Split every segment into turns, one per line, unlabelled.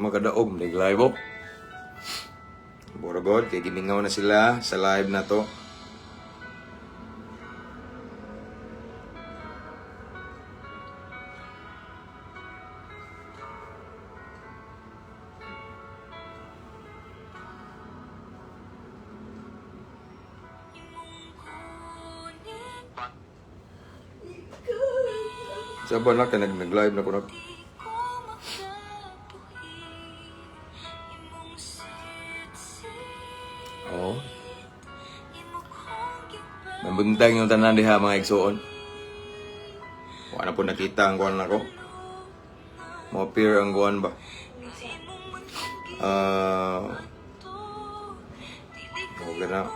Makadaog, nag-live oh. Borogod, kay gimingaw na sila sa live na to. Sa ba na kay nag-live na ko na. Oo. Mabuntag yung tanan diha, mga igsuon. Wala na po nakita ang kuan nako. Mo appear ang kuan ba? Ah, okay na.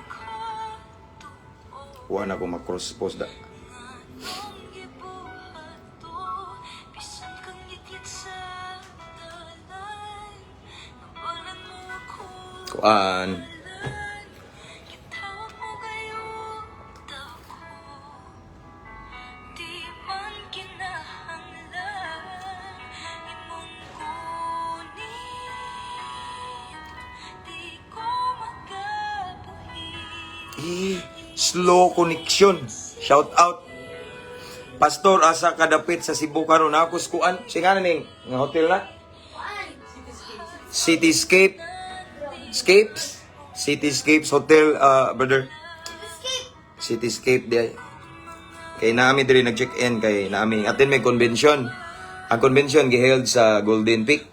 Wala na ko ma-cross post da. Kuan. Eh, slow connection. Shout out. Pastor, asa kadapit sa Cebu karon? Ako sa kuan. Singa na ning nga hotel na? Cityscape. Scapes. Cityscapes Hotel, brother. Cityscape di. Kay naami diri nag-check-in kay naami attend may convention. Ang convention giheld sa Golden Peak.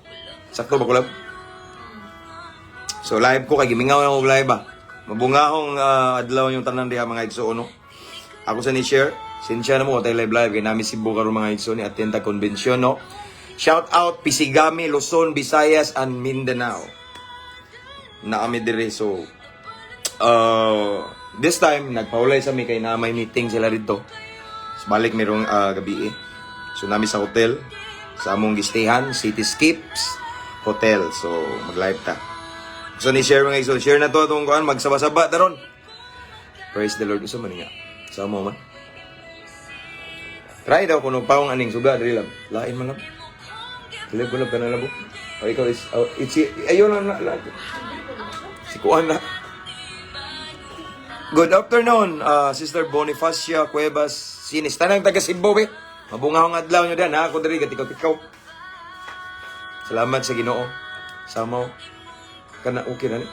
Sakto ba, kulab? So live ko kay gimingaw na og live ba. Mabungahong adlaw yung tanan diha, mga igsoon, no. Ako sa ni share, sinsya na mo tay live live kay nami Cebu karon, mga igsoon, ni attend ta convention, no. Shout out Pisigami, Luzon, Visayas and Mindanao. Naami diri, so this time nagpahulay sa mi kay na may meeting sila dito. So, balik merong gabi eh. So nami sa hotel sa among gistayhan, Cityscapes Hotel. So mag-live ta. Gusto ni share, mga igsoon, share na to atong kuan, magsaba-saba taron. Praise the Lord. Usa man nga. Sa mo man. Try daw kuno paong aning suga diri lang. Lain man lang. Dili ko lang kana labo. O ikaw is oh, it's ayon lang na, si kuan na. Good afternoon, Sister Bonifacia Cuevas Sinis. Tanang taga Cebu, be. Mabungahong adlaw nyo dan, ha? Ako diri gatikaw-tikaw. Salamat sa Ginoo. Samaw. Kana okay na ni.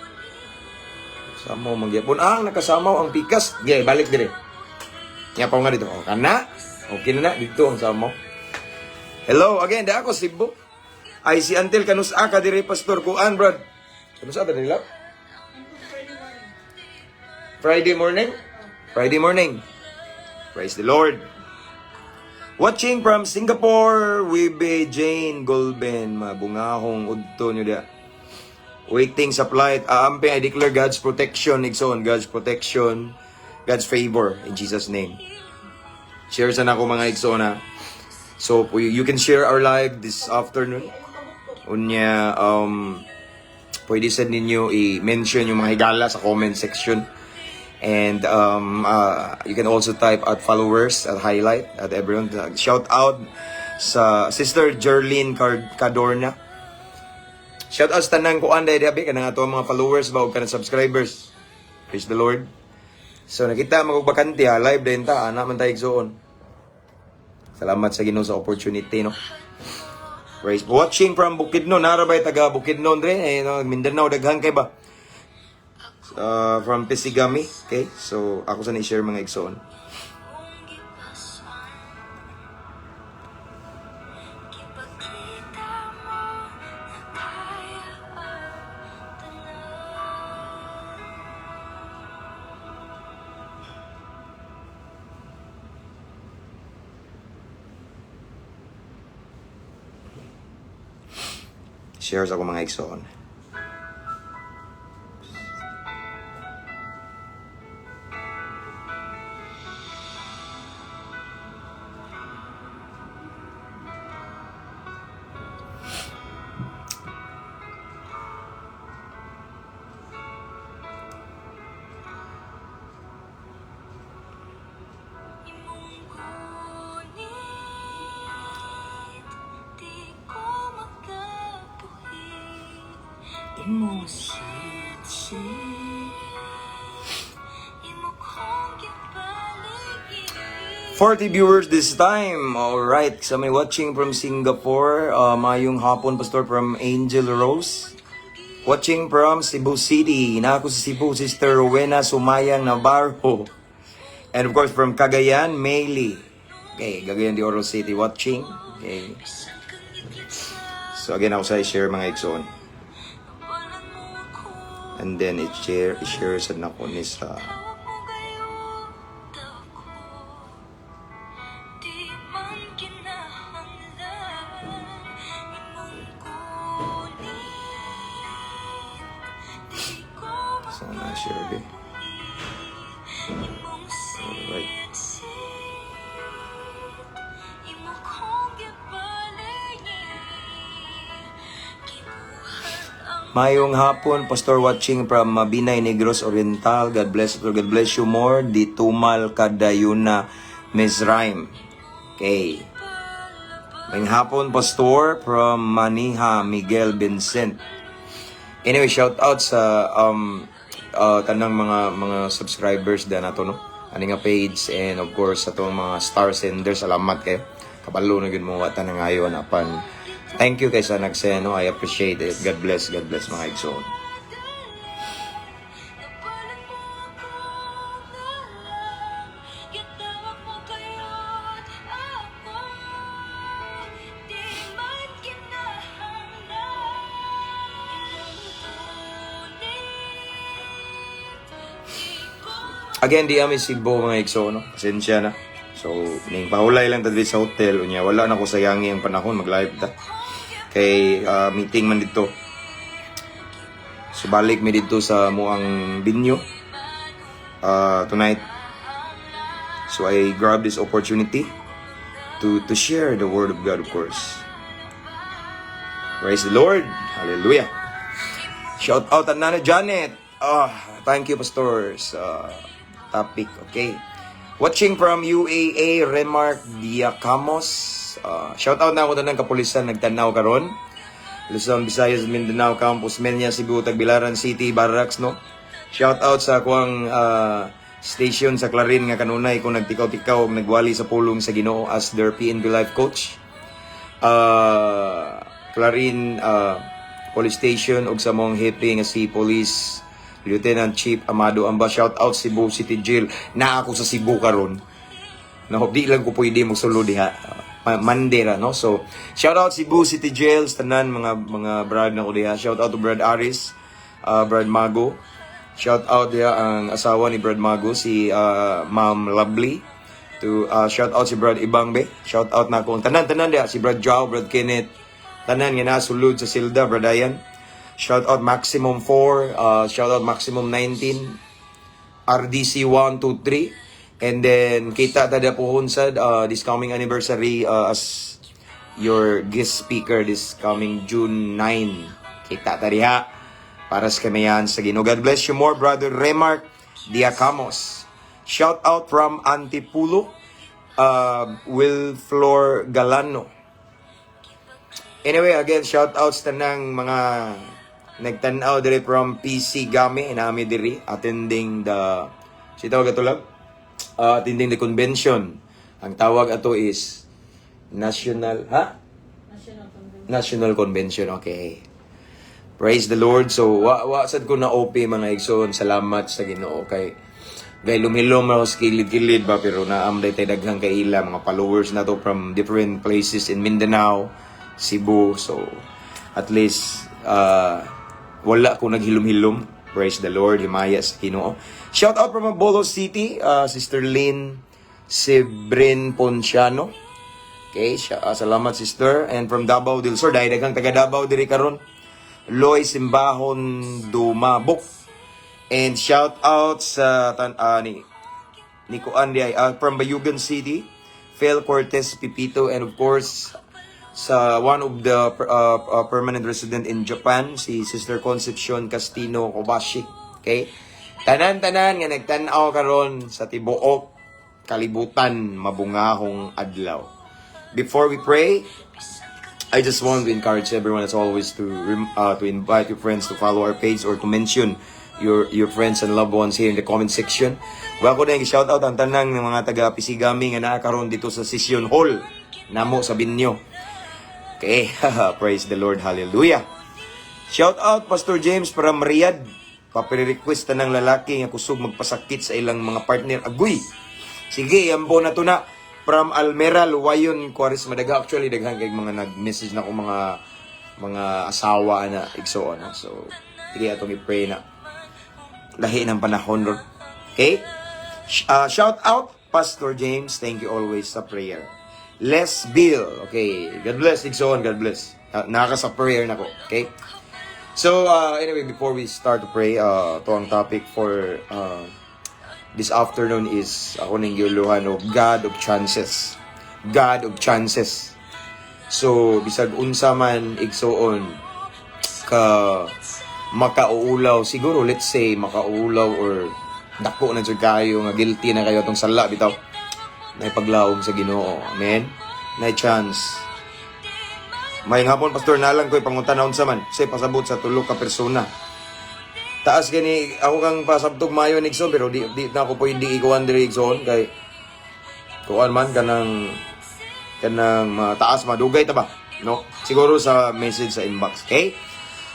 Samaw mangyapon. Ah, nakasamaw ang pikas. Gay, balik dire. Nya pa nga dito. Oh, kana. Okay na na dito ang samaw. Hello again, da ako Cebu. Ay si Antel kanus ka dire, Pastor kuan, brad. Kanus ka nila? Friday morning? Friday morning. Praise the Lord. Watching from Singapore, Wibe Jane Golben, mabungahong udto nyo dia. Waiting sa flight. Aamping, I declare God's protection, igsoon, God's protection, God's favor in Jesus' name. Share sa nako, mga igsoon ha. So, you can share our live this afternoon. Unya, pwede sa ninyo i-mention yung mga higala sa comment section. And you can also type at followers, at highlight, at everyone. Shout out sa Sister Jerlyn Cadorna. Shout out sa tanang kuan dahil dihabi kanang ato ang mga followers ba ug kanang subscribers. Praise the Lord. So nakita mo kog bakante ha, live din ta, ana man tayo igsuon. Salamat sa Ginoo sa opportunity, no. Praise. Watching from Bukidnon, nara bay taga Bukidnon dre, eh, no, Mindanao daghan kay ba? From Pisigami, okay? So ako sa ni-share, mga igsoon.
Ipakita mo na kaya ang tanan.
Share sa ako, mga igsoon.
Imong gunit, di ko makabuhi. Imong sitsit, imo kong gipaligid.
40 viewers this time. All right. Sa may watching from Singapore, mayong hapon, Pastor, from Angel Rose. Watching from Cebu City. Na ako sa Cebu, Sister Rowena Sumayang Navarro. And of course, from Cagayan, Mayli. Okay, Cagayan de Oro City watching. Okay.
Bisan kang ngitlit sa
So again, ako sa i-share, mga igsoon.
Nabalan mo ako.
And then, i-share sa nako ni sa
Tawag mo gayud ako. Di man kinahanglan imong kunin. Di ko
Sana share di.
imong sitsit, imo kong gipaligid. Gibuhat ang
Mayong hapon, Pastor, watching from Mabinay, Negros Oriental. God bless, God bless you more. Di tumal kadayuna Mizraim. Okay. Mayong hapon, Pastor, from Maniha, Miguel Vincent. Anyway, shout out sa tanang mga subscribers da nato, no. Ani nga page and of course sa atong mga star senders, salamat kayo. Kabalo na gyud mo wa ta nangayo apan thank you kay sa nagsend, no. I appreciate it. God bless, mga igsoon.
Nabalan mo ako na lang. Gitawag mo gayud ako. Di man kinahanglan imong kunin. Di ko
Again, di ami Cebu, mga igsoon, no. Pasensya na. So, ning pahulay lang ta diri sa hotel unya wala na ko sayangi ang panahon, mag-live ta. Kay meeting man dito. So balik mi dito sa muang venue tonight. So I grab this opportunity to share the word of God, of course. Praise the Lord. Hallelujah. Shout out at Nana Janet. Ah, thank you, Pastor, sa topic. Okay. Watching from UAA, Remark Diacamos. Shout out na ako tanang kapulisan nagtanaw karon. Luzon, Visayas, Mindanao, Campus, Menya, Cebu, Tagbilaran City, Barracks, no? Shout out sa kuang station sa Clarin nga kanunay kung nagtikaw-tikaw og nagwali sa pulong sa Ginoo as their PNP life coach. Clarin Police Station ug sa mong hepe nga si Police Lieutenant Chief Amado Amba. Shout out Cebu City Jail. Na ako sa Cebu karon. No, di lang ko pwede magsulod diha. Monday ra, no? So, shout out Cebu City Jail, tanan mga brad na ko diha. Shout out to Brad Aris, Brad Mago. Shout out diha ang asawa ni Brad Mago, si Ma'am Lovely. To shout out si Brad Ibangbe. Shout out na akong tanan-tanan diha si Brad Jow, Brad Kenneth. Tanan nga nasulod sa silda, Brad Ayan. Shout out Maximum 4, shout out Maximum 19, RDC 1, 2, 3. And then, kita ta puhon sad this coming anniversary as your guest speaker this coming June 9. Kita ta diha para sa kamayan sa Ginoo. God bless you more, Brother Remark Diacamos. Shout out from Antipulo, Will Flor Galano. Anyway, again, shout outs tanang mga nagtanaw diri from PC Gami, nami diri attending the si tawag ato lang? Attending the convention. Ang tawag ato is National, ha?
National Convention.
National Convention, okay. Praise the Lord. So, wa sad ko na OP, mga igsoon. Salamat sa Ginoo kay gay lumilom ako sa kilid-kilid ba pero naamday tay daghang kaila mga followers na to from different places in Mindanao, Cebu. So, at least wala ko naghilom-hilom. Praise the Lord, himaya sa Ginoo. Shout out from Mabolo City, Sister Lynn Sibrin Ponciano. Okay, siya, salamat, sister. And from Davao del Sur, dahil daghang taga Davao diri karon. Loy Simbahon Dumabok. And shout out sa tan ni Kuan di ay, from Bayugan City, Phil Cortez Pipito, and of course sa one of the permanent resident in Japan, si Sister Concepcion Castino Kobashi. Okay? Tanan-tanan nga nagtan-aw karon sa tibuok kalibutan, mabungahong adlaw. Before we pray, I just want to encourage everyone, as always, to invite your friends to follow our page or to mention your friends and loved ones here in the comment section. Wa ko na shout out ang tanang ng mga taga Pisigami nga naa karon dito sa Session Hall namo sa Binyo. Okay, praise the Lord, hallelujah. Shout out, Pastor James from Riyadh. Papire-request tanang lalaki nga kusog magpasakit sa ilang mga partner. Agoy. Sige, yan po na to na. From Almera, Luwayon, Quares Madaga. Actually, daghan kay mga nag-message na ko mga asawa na igsoon, no? So, sige, atong i-pray na. Lahi ng panahon, Lord. Okay? Shout out, Pastor James. Thank you always sa prayer. Les Bill. Okay. God bless, igsoon. God bless. Naka sa prayer na ko. Okay? So, anyway, before we start to pray, to ang topic for this afternoon is ako ning giuluhan of God of Chances. God of Chances. So, bisag unsa man, igsoon, ka makauulaw siguro, let's say makauulaw or dako na jud kayo nga guilty na kayo atong sala bitaw, naipaglaom sa Ginoo. Amen. Na chance. May hapon, Pastor, nalang ko'y pangutana, unsa man say pasabot sa tulo ka persona. Taas gani ako kang pasabtog mayo igsoon, pero di na ako pwede ikuan diri, igsoon, kay kuan man kanang mataas, madugay ta ba, no? Siguro sa message sa inbox. Okay.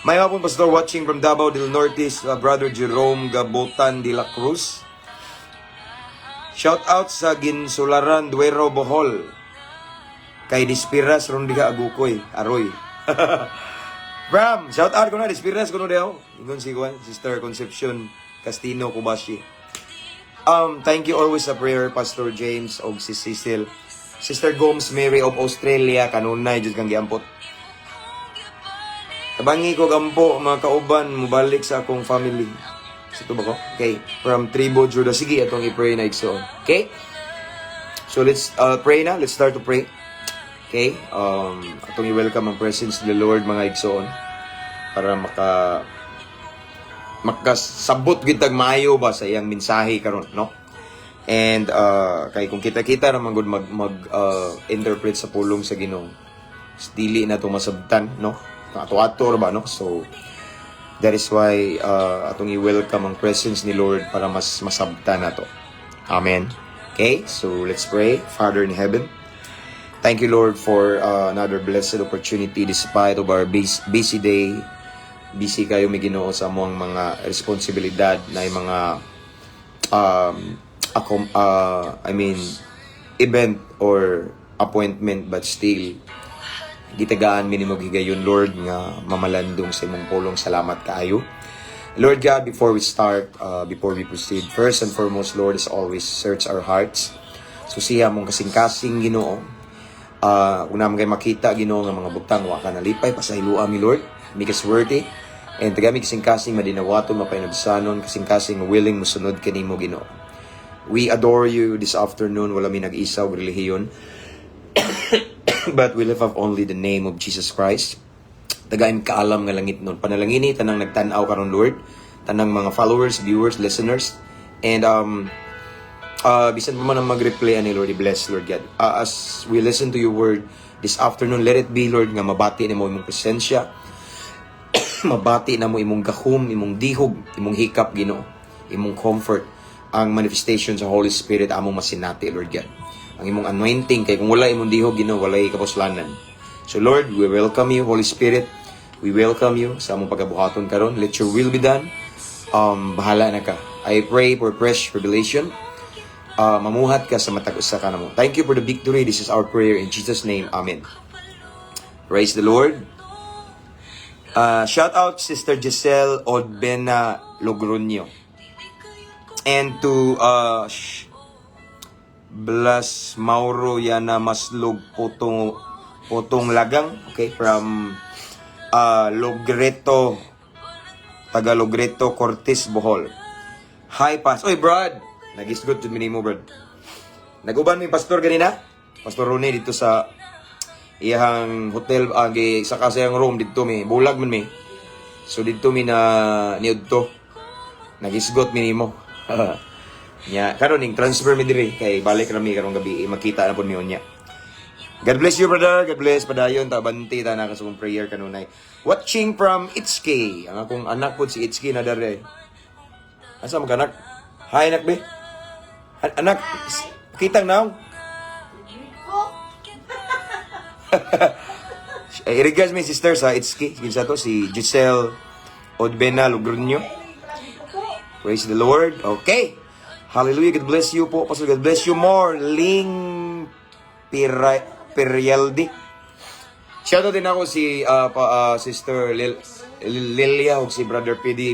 May hapon, Pastor, watching from Davao del Norte, Brother Jerome Gabutan de la Cruz. Shout out sa Ginsularan, Duero, Bohol. Kay Dispiras ron diha agukoy, aroy. Bram, shout out ko na Dispiras kuno diha. Ingon si Juan, Sister Concepcion Castino Kubashi. Thank you always sa prayer, Pastor James og si Cecil. Sister Gomes Mary of Australia, kanunay jud kang giampot. Tabangi ko gampo mga kauban mubalik sa akong family. Sa ba ko? Okay. From Tribo Judah. Sige, atong i-pray na, igsoon. Okay? So let's pray na. Let's start to pray. Okay? Atong i-welcome ang presence of the Lord, mga igsoon, para makasabot gid tag maayo ba sa iyang mensahe karon, no? And kay kung kita-kita naman gud mag mag interpret sa pulong sa Ginoo, dili na to masabtan, no? Ato-ato ra ba, no? So that is why atong i-welcome ang presence ni Lord para mas masabtan nato. Amen. Okay? So let's pray. Father in heaven, thank you, Lord, for another blessed opportunity despite of our busy day. Busy kayo mi, Ginoo, sa among mga responsibilidad na yung mga I mean, event or appointment, but still gitagaan mi nimo higayon, Lord, nga mamalandong sa imong pulong. Salamat kaayo, Lord God. Before we start, before we proceed, first and foremost, Lord, is always search our hearts. Susiha among kasing-kasing, Ginoo. Kung naman kay makita, Ginoo, nga mga butang wa ka nalipay, pasayloa mi, Lord. Make us worthy and tagami kasing-kasing madinawaton, mapainabsanon, kasing-kasing willing musunod kanimo, Ginoo. We adore you this afternoon. Wala mi nag-isa og relihiyon, but we lift up only the name of Jesus Christ. Tagaim kaalam nga langit nun. Panalangini tanang nagtan-aw karon, Lord, tanang mga followers, viewers, listeners, and bisan pa man ang mag-replay ani, Lord, i-bless, Lord God. As we listen to your word this afternoon, let it be, Lord, nga mabati nimo imong presensya, mabati na mo imong gahom, imong dihog, imong hikap, Ginoo, imong comfort, ang manifestation sa Holy Spirit among masinati, Lord God. Ang imong anointing, kay kung wala imong dihog, Ginoo, walay kapuslanan. So Lord, we welcome you, Holy Spirit. We welcome you sa among pagabuhaton karon. Let your will be done. Bahala na ka. I pray for fresh revelation. Mamuhat ka sa matag usa ka namo. Thank you for the victory. This is our prayer in Jesus' name. Amen. Praise the Lord. Shout out Sister Giselle Odbena Logroño. And to Blas Mauro Yana Maslog Potong Potong Lagang, okay, from Logreto, taga Logreto Cortez, Bohol. Hi, Pas. Oy, Brad. Nagisgot jud mi nimo, Brad. Naguban mi pastor ganina. Pastor Rone dito sa iyang hotel, gi saka sa iyang room dito mi. Bulag man mi. So dito mi na niudto. Nagisgot mi nimo. Nya karon ning transfer mi diri kay balik ra mi karong gabi, eh, makita na pud mi unya. God bless you, brother. God bless. Padayon, tabanti ta na kasugong prayer kanunay. Watching from Itsuki. Ang akong anak po si Itsuki na dere. Asa mag anak? Hi, anak, be. Anak, kitang naong.
Ko.
Eh, regards my sister sa Itsuki. Kinsa to? Si Giselle Odbena Lugronyo. Praise the Lord. Okay. Hallelujah. God bless you po. Pastor, God bless you more. Ling Pirialdi. Shoutout din ako si Sister Lilia ug si Brother PD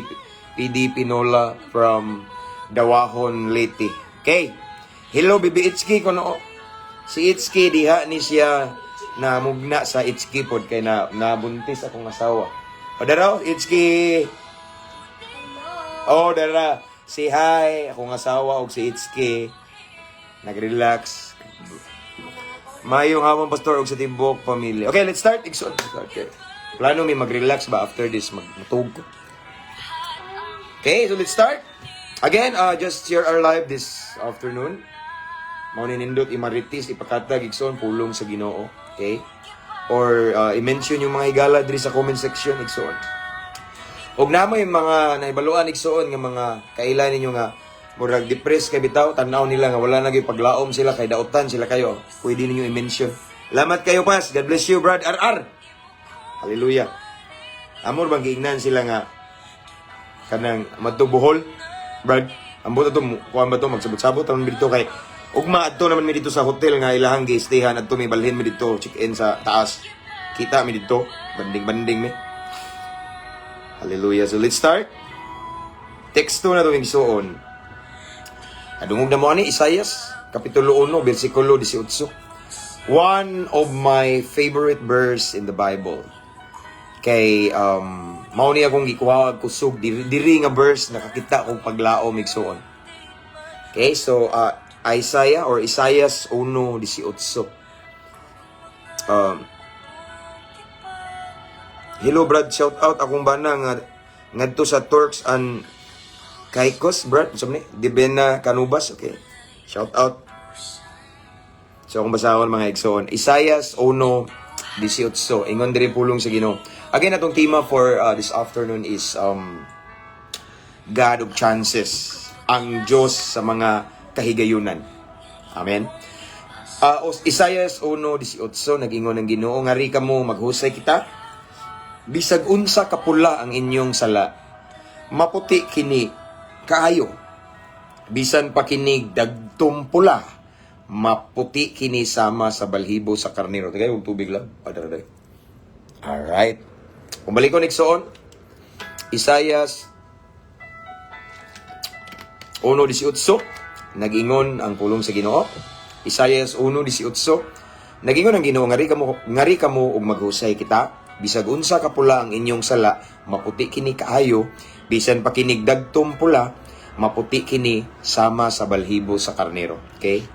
PD Pinola from Dawahon, Leyte. Okay. Hello, Bibi Itski, kuno. Si Itski diha ni siya na mugna sa Itski pod kay na nabuntis akong asawa. O daraw, Itski. Oh, dara. Say hi akong asawa og si Itski. Nag-relax. Mayong hapon, Pastor, og sa tibuok pamilya. Okay, let's start. Igsoon. Okay. Plano mi mag-relax ba after this magtug ko. Okay, so let's start. Again, just share our live this afternoon. Mao ni nindot imaritis ipakatag, igsoon, pulong sa Ginoo. Okay? Or i-mention yung mga higala diri sa comment section, igsoon. Og namo yung mga naibaluan, igsoon, nga mga kaila ninyo nga murag depressed kay bitaw, tan-aw nila nga wala na gyud paglaom sila kay dautan sila kayo. Pwede ninyo i-mention. Salamat kayo, Pas. God bless you, Brad RR. Hallelujah. Amor bang giingnan sila nga kanang madto Bohol, Brad? Ambot ato kuan ba to, magsabot-sabot naman mi dito kay ugma adto naman mi dito sa hotel nga ilahang gi-stayhan adto. Mi balhin mi dito, check-in sa taas, kita mi dito, banding-banding mi. Hallelujah. So let's start. Teksto na to, igsuon. Adungog na mo ani Isaias kapitulo 1 bersikulo 18. One of my favorite verse in the Bible. Kay mao ni akong gikuha og kusog diri, diri nga verse nakakita kog paglaom, igsuon. Okay, so Isaiah or Isaias 1:18. Hello, Brad, shout out akong bana nga ngadto sa Turks and Caicos, Brad, unsa man ni? Dibena Canubas, okay. Shout out. So akong basahon, mga igsoon. Isaias 1:18. Ingon diri pulong sa Ginoo. Again, atong tema for this afternoon is God of chances. Ang Diyos sa mga kahigayunan. Amen. Isaias 1:18, nag-ingon ng Ginoo, "Ngari kamo, maghusay kita. Bisag unsa kapula ang inyong sala, maputi kini kaayo. Bisan pa kinig dagtom pula, maputi kini sama sa balhibo sa karnero." Tagay og tubig lang. Padara. Alright. Kung balik ko, igsoon, Isaias 1:18, nag-ingon ang pulong sa Ginoo. Isaias 1:18, nag-ingon ang Ginoo, "Ngari kamo ug maghusay kita. Bisag unsa kapula ang inyong sala, maputi kini kaayo. Bisan pa kinig dagtom pula, maputi kini sama sa balhibo sa karnero." Okay?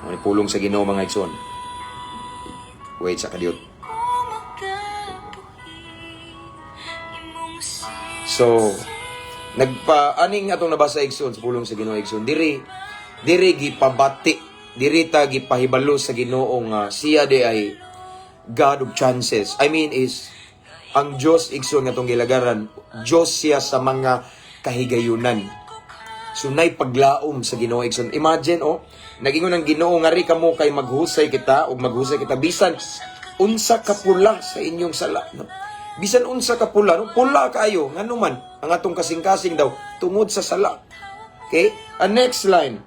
Mao ni pulong sa Ginoo, mga igsoon. Wait sa kadiyot.
Ko makabuhi imong
So, nagpa aning atong nabasa, igsoon, sa pulong sa Ginoo, igsoon, diri diri gipabati, diri ta gipahibalo sa Ginoo nga siya di ay God of chances. I mean is ang Dios, igsoon, nga atong gilagaran, Dios siya sa mga kahigayunan. So nay paglaom sa Ginoo, igsoon. Imagine, oh, nagingon ang Ginoo, "Ngari kamo kay maghusay kita ug maghusay kita bisan unsa ka pula sa inyong sala," no? Bisan unsa ka pula, no? Pula kaayo, ngano man ang atong kasing-kasing daw tungod sa sala. Okay? Ang next line,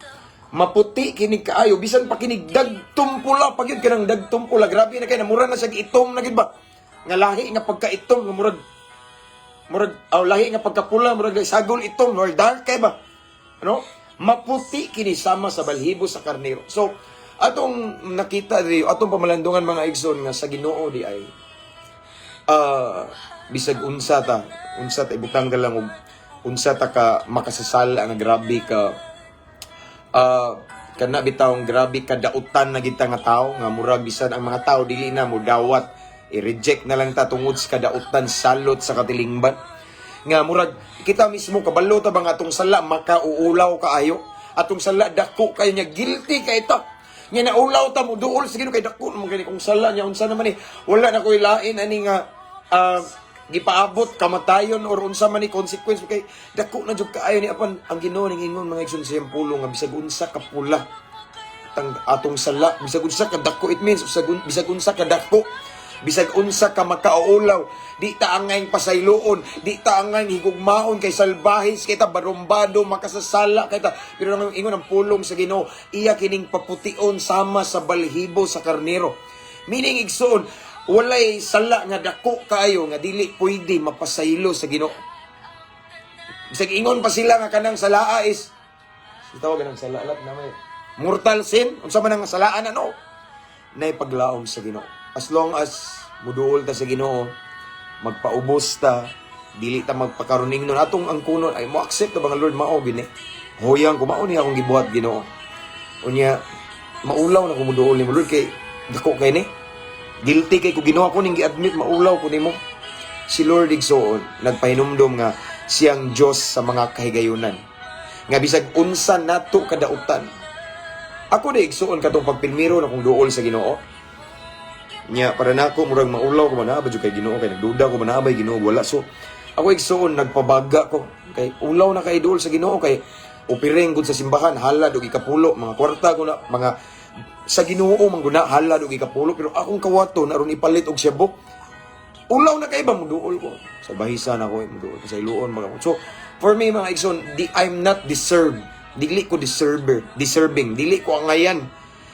"Maputi kini kaayo bisan pa kinig dagtom pula." Pag yun kanang dagtom pula, grabe na kay namura na siya itom na gid ba? Nga lahi nga pagkaitom nga murag murag aw lahi nga pagkapula, murag sagol itom or dark kay ba? Ano? "Maputi kini sama sa balhibo sa karnero." So, atong nakita di atong pamalandungan, mga igsoon, nga sa Ginoo di ay bisag unsa ta ibutang ka lang og unsa ta ka makasasala nga grabe ka kana bitawng grabe ka dautan na kita nga tao nga murag bisan ang mga tao dili na mo dawat, i-reject na lang ta tungod sa kadautan, salot sa katilingban, nga murag kita mismo kabalo ta bang atong sala makauulaw kaayo, atong sala dako kayo niya, guilty kay ta. Nga naulaw ta mo duol sa Ginoo kay dako naman kay kung sala niya, unsa naman ni, wala na ko'y lain ani nga gipaabot kamatayon or unsa man ni consequence kay dako na jud kaayo ni. Apan ang Ginoo ning ingon, mga igsoon, sa iyang pulong nga bisag unsa ka pula tang atong sala, bisag unsa ka dako, it means bisag unsa ka dako, bisag unsa ka makauulaw, di ta angayng pasayloon, di ta angayng higugmaon kay salbahis kay ta, barumbado, makasasala kay ta, pero nang ingon ang pulong sa Ginoo, iya kining papution sama sa balhibo sa karnero. Meaning, igsoon, walay sala nga dako kaayo nga dili pwede mapasaylo sa Ginoo. Bisag ingon pa sila nga kanang salaa is tawag ng sala na may mortal sin, unsa man ang salaan, ano nay paglaom sa Ginoo. As long as muduol ta sa Ginoo, magpaubos ta, dili ta magpakaruning nun, atong ang kunon ay mo accept na ba nga, "Lord, mao gini hoyang ko, mao ni akong gibuhat, Ginoo." Unya maulaw na ko muduol nimo, Lord, kay dako kay ni, guilty kay ko, Ginoo, ako ning gi-admit, maulaw ko nimo. Si Lord, igsoon, nagpahinumdom nga siyang Dios sa mga kahigayunan nga bisag unsa nato kadautan. Ako na, igsuon, katong pagpilmiro na kong duol sa Ginoo nya, para nako murag maulaw ko, man ba jud kay Ginoo, kay nagduda ko, man bay Ginoo, wala. So ako, igsuon, nagpabaga ko kay ulaw na kay duol sa Ginoo, kay upiring gud sa simbahan, halad og ikapulo, mga kwarta ko na mga sa Ginoo man guna, halad og ikapulo, pero akong kawaton aron ipalit og siyabo. Ulaw na kay ba muduol ko sa bahisa na ko eh, muduol ko sa iluon mga. So for me, mga igsoon, di I'm not deserved, dili ko deserver, deserving, dili ko angayan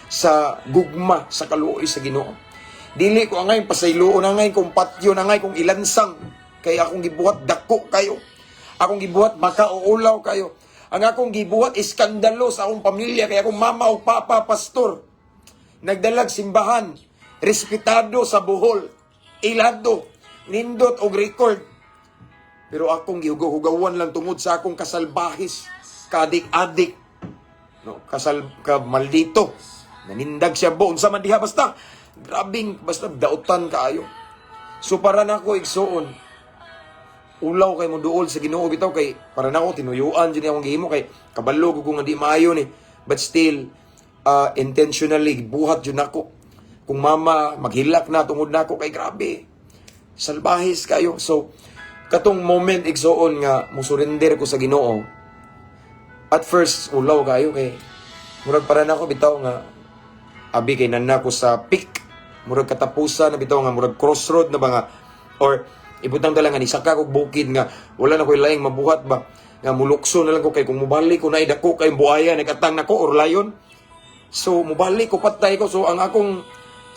sa gugma, sa kaluoy sa Ginoo. Dili ko angay pasayloon, angay kong patyon, angay kong ilansang kay akong gibuhat dako kayo, akong gibuhat makauulaw kayo, ang akong gibuhat iskandalo sa akong pamilya kay akong mama o papa pastor, nagdalag simbahan, respetado sa Bohol, ilado, nindot og record. Pero akong gihugaw-hugawan lang tungod sa akong kasalbahis, kadik-adik, no, kasal ka maldito. Nanindag siya bo, unsa man diha, basta grabing basta dautan kaayo. So para nako, igsuon, ulaw kay mo duol sa Ginoo bitaw kay para nako tinuyuan jud akong gihimo kay kabalo ko nga di maayo ni, but still intentionally buhat jud nako. Kung mama maghilak na tungod nako kay grabe salbahis kayo. So katong moment, igsuon, nga mo surrender ko sa Ginoo, at first ulaw kayo kay murag para nako bitaw nga abi kay nana ko sa peak, murag katapusan na bitaw nga murag crossroad na ba nga or ibutang ta lang nga nisaka kog bukid nga wala na ko'y laing mabuhat ba, nga mulukso na lang ko kay kung mubalik ko na dako kay buaya nagatang nako or lion. So mubalik ko, patay ko. So ang akong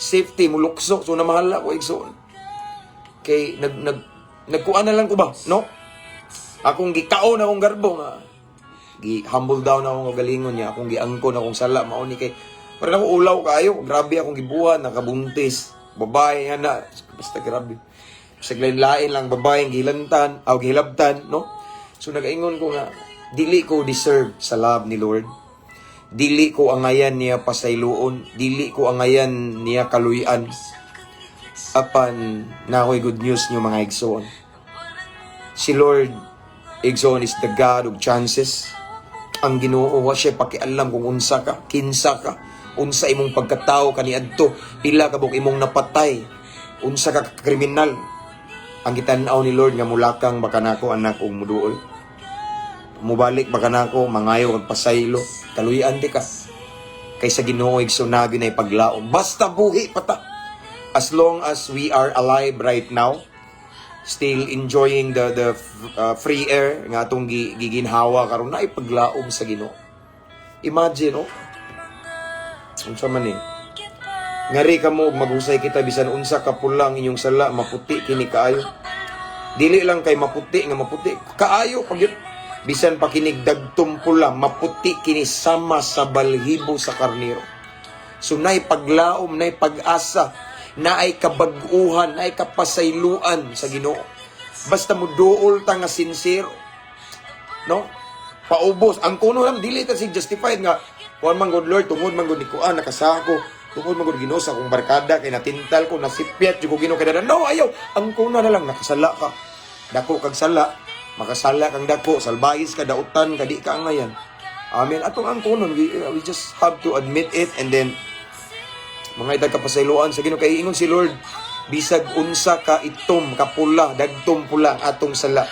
safety, mulukso. So namahala ko, igsoon, kay nag nag nagkuan na lang ko ba, no, akong gikaon akong garbo nga gi humble down akong galingon niya, akong giangkon akong sala, mao ni kay para ako ulaw kayo, grabe akong gibuhat, nakabuntis, babae ana, basta grabe, basta lain lang babae gilantan aw gihilabtan, no? So nagaingon ko nga dili ko deserve sa love ni Lord, dili ko angayan niya pasayloon, dili ko angayan niya kaluyan. Apan naa ko'y good news niyo, mga igsoon. Si Lord, igsoon, is the God of chances. Ang Ginoo, wa siya pakialam kung unsa ka, kinsa ka, unsa imong pagkatao kaniadto, pila ka buok imong napatay, unsa ka kriminal. Ang gitan-aw ni Lord nga mulakang baka nako, anak, og muduol. Mubalik baka nako, mangayo kag pasaylo, kaluyan di ka. Kay sa Ginoo, igsoon, naa gyud nay paglaom. Basta buhi pa ta. As long as we are alive right now, still enjoying the free air nga atong giginhawa karon, naay paglaom sa Ginoo. Imagine, oh. Unsa man ni? Ngari ka mo og maghusay kita, bisan unsa ka pula ang inyong sala, maputi kini kaayo. Dili lang kay maputi nga maputi kaayo pag yun. Bisan pa kinig dagtom pula, maputi kini sama sa balhibo sa karnero. So nay paglaom, nay pag-asa, naay kabag-uhan, naay kapasayloan sa Ginoo. Basta mo duol ta nga sincere. No? Paubos. Ang kuno lang, dili ta si justified nga kuan man gud, Lord, tungod man gud ni kuan nakasako. Tungod man gud, Ginoo, sa akong barkada kay natintal ko, nasipyat jud ko, Ginoo, kay no, ayaw. Ang kuno na lang, nakasala ka. Dako kag sala, makasala kang dako, salbayis ka, dautan ka, di ka angayan. Amen. Atong ang kunon, we just have to admit it and then Mga itag kapasayloan sa Ginoo kay ingon si Lord, bisag unsa ka itom, kapula, dagtom pula ang atong sala,